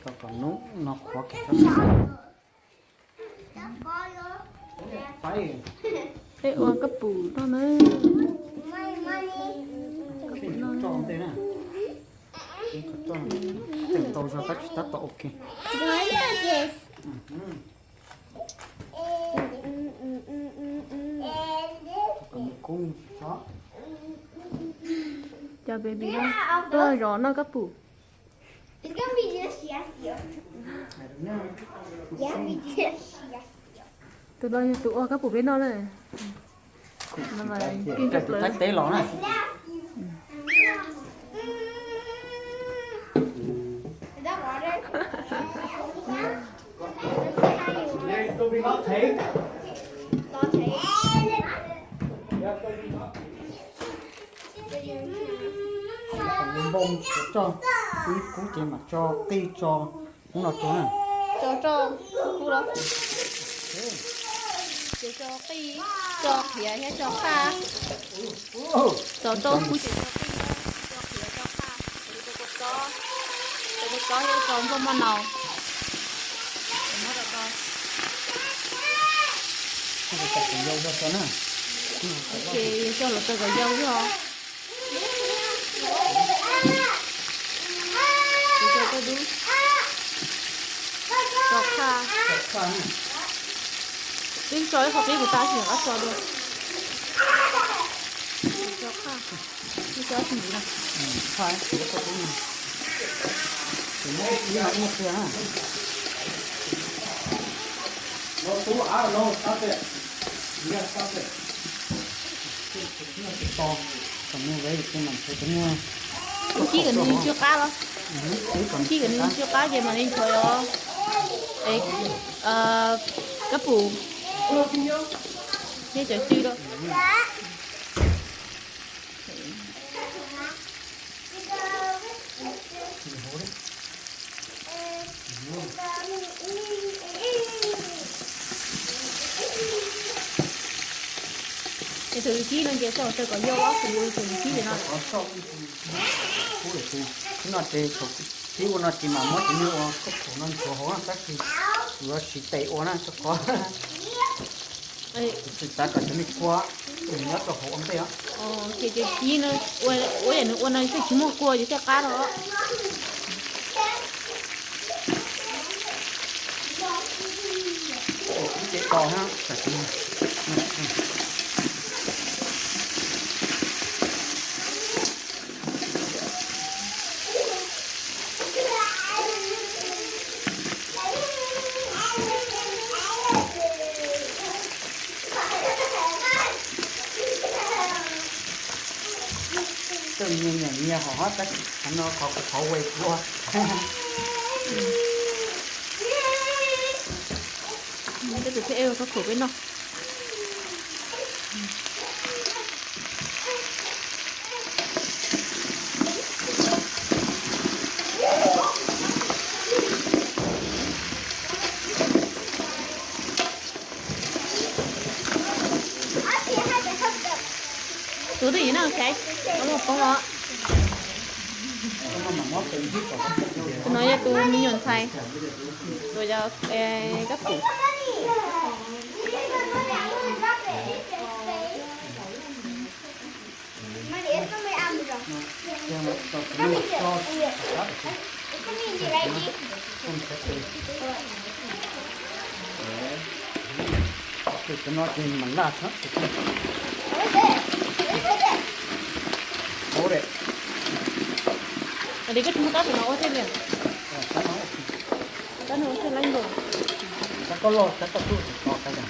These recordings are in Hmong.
Tau kom nub no qhuav kiag. Peb ua kab pum no na. Tau zog tab tsis tab tom ua ke. Cov baby tuaj zov noj kab pum. Tus no yog tus ua kab pum peb noj na. Tus tab teb los na. Npoo tso, ib kub ces mam tso qij tso, hnub no tso na. Tso rau kub los, ces tso qij, tso qhiav thiab tso qaj. Tso rau kub ces tso qij, tso qhiav tso qaj, tso kua txob, tso kua txob thiab tso nplooj maj nau. Ces yog coj los tso kom yau yog. Ces tso koj dub. Tso qaj. Twb tso ib qho qib puas tag, tsis tso dua. Tso qaj. Twb tso ib qho ntxiv na. Kib kom nws tsw qab los. Kib kom nws tsw qab ces mam li nthuav os. Kab pum thiab cov cw rau. Es tus kib no ces tso taw kom yau los, tus tus kib no. Kib ua no ces mam muab cov niag ua kab pum no ntxuav hauv tab sis yuav siv tes ua na rau qhov tsis xav kom cov niag kua nyob rau hauv ua ntej os. Ces cov kib no ua yam nws ua no thiaj tsis muaj kua ces thiaj qab rau. Tej nyias nyiam nyias hom tab sis qhov no qhov kuv qhov ua kuv ua. Peb tus thiaj ua kab pum peb noj. Tus twg yim no Khais, koj muaj poob os. Tus no yog tus me nyuam ntxhais, tus yog kab pum. Cov no ces mam laj xwb. Ua li koj tsis muaj kab tus no ua thiaj li. Kab no ua thiaj li nkaus. Kab koj loj kab koj tub tsis tau kab yog.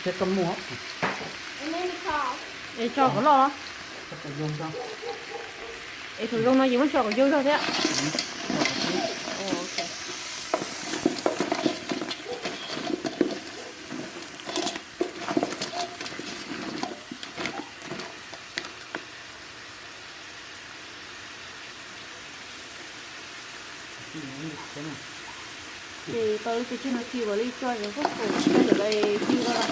Thiab koj muaj. Es tso kom loj los? Es thaum zoo no ces muab tso kom yau zog thiab. Ces tau lub pes tsawg no khi ua li tso yuav koj kaum tso yuav lawm khi no lawm.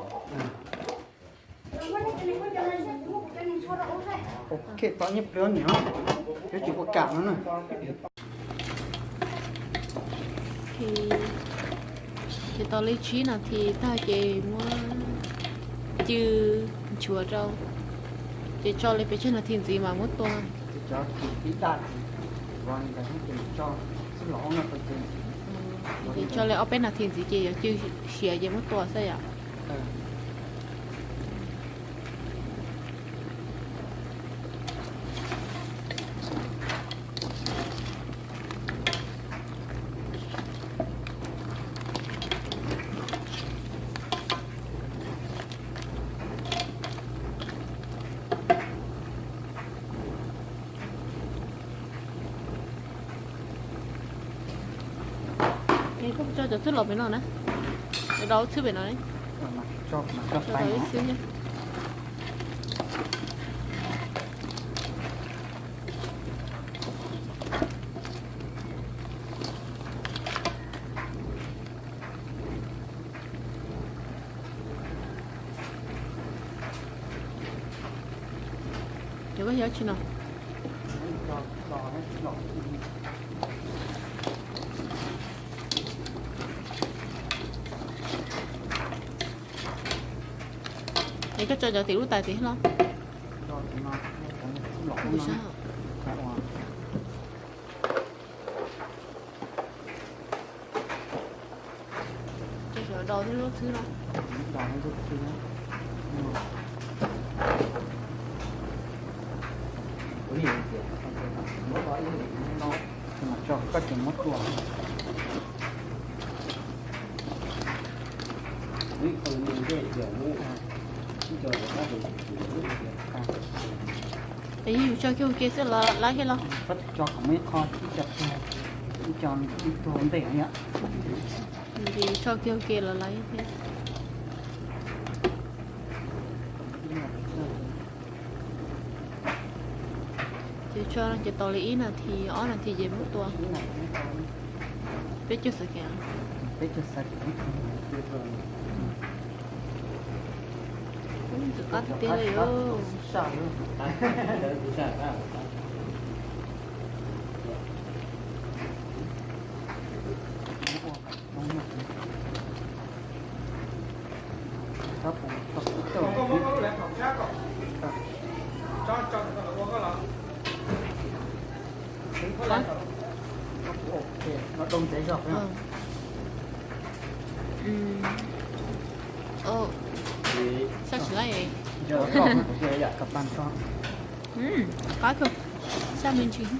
Ok, tau nyiaj pliag niam, yuav tsum ua kam no na. Ces tau li tsib nas this tag ces muab cw nchuav rau, ces tso li pes tsawg nas this ntxiv mas muab tua. Ces tso li ob peb nas this ntxiv ces yuav cw siav ces muab tua xwb yom. Koj tso cov txhwb los pem no na, cov dau txhwb pem no. Tso ib xwb. Cov koj xyaw tsi no? Es koj tso cov tim lub tais tid los? Cov dau thiab lub txhwb no. Tso koj tseem muab tua. Es yus tso kiag ua ke xwb los laib thiab los? Tso kom muaj ib qho, ib co tuag, ib co tuag ntej yom. Ces tso kiag ua ke los laib thiab. Ces tso no ces tau li ib nas this ob nas this ces muab tua. Peb caug xav kev, peb caug xav kev. Ntxim qab tiag tiag li os. Qab kawg, xab me ntsis.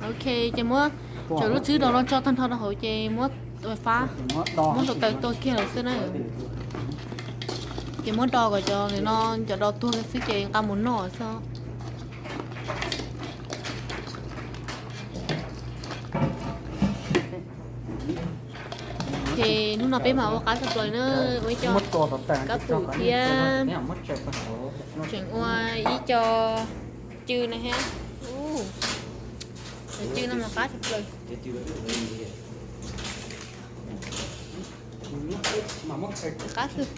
Ok, ces muab cov lub txwb do no tso tag nrho rau hauv ces muab fab, muab tus taws tua kiag lawm xwb na. Ces muab do kom cov no cov do tuag xwb ces nqa mus noj xwb. Ces hnub no peb mam ua qab tshaj plaws na, ua ib co kab pum thiab tseem ua ib co cw na thiab. Cov cw no mas qab tshaj plaws. Qab xwb.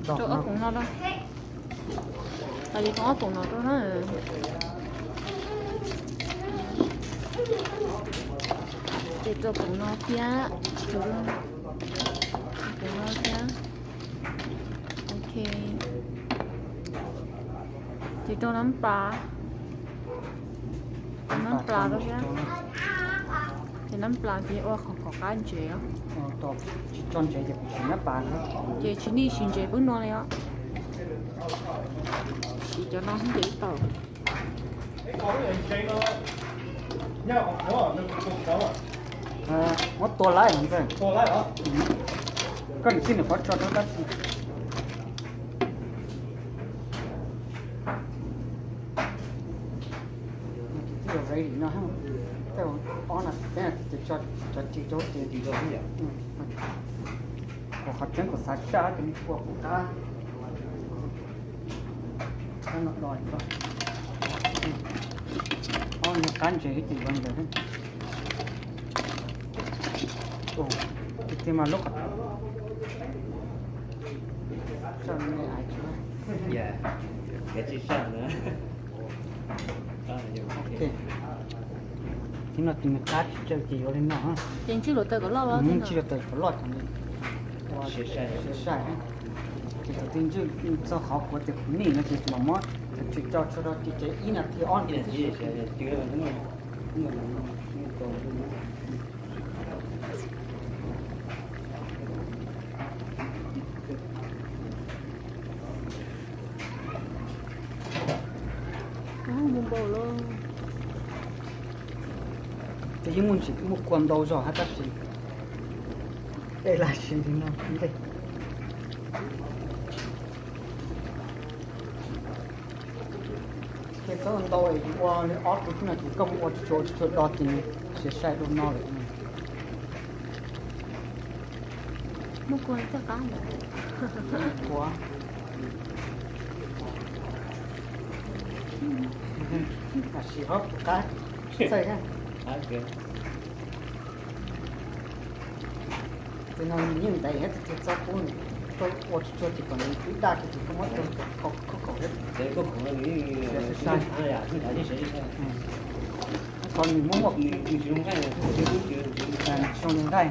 Rau ob poom no rau. Tab li rau ob poom no rau na. Ces rau poom no thiab. Poom no thiab. Ok. Ces rau nab plas, rau nab plas rau thiab. Ces nab plas ces ua qhov kom qab ntsev. Tsis tso ntsev ces kuv siv nab plas. Ces tsis nij siv ntsev pub no li os. Siv cov no ntsev tau. Muab tua laib ntxawg. Koj niam tij nws qhov tso rau dab tsi? Twb ready no, tej ob nas this peb nas this ces tso cov cw rau ces kom qhov tseeb kom xav saj ces nws ua kuv qab. Qab no do, ob no qab ntsev ces ua ntawd. Tiag tiag mas lub qhov Thib no tus nws qab tsis tsawg ces yuav li no. Ces ntswj luv taws kom loj los? Ntswj luv taws kom loj, siav sai. Ces thaum twg ntswj txog qhov kuv tias kuv nij no ces mam muab thaum tsis tso tso rau ces ib nas this ob nas this. Mus npaum los. Ces yeej muaj ntsis muaj kua ntau zog hab tab sis peb lam siv li no ntej. Ces txhob ntau es ua li ob tug xwb no ces koj mus ua tsuag tsuag do ces siav sai dua no lawm. Muaj kua tej qab ntawd. Kua. Tam sim ho puas qab txawj thiab. Tus no nws yeej ntev thiab, tus txhob pub nws, koj ua tsuag tsuag ces kom nws ib daj kiag ces koj muab tua khaub kaum thiab. Qhov nws muaj muaj zoo nqaij.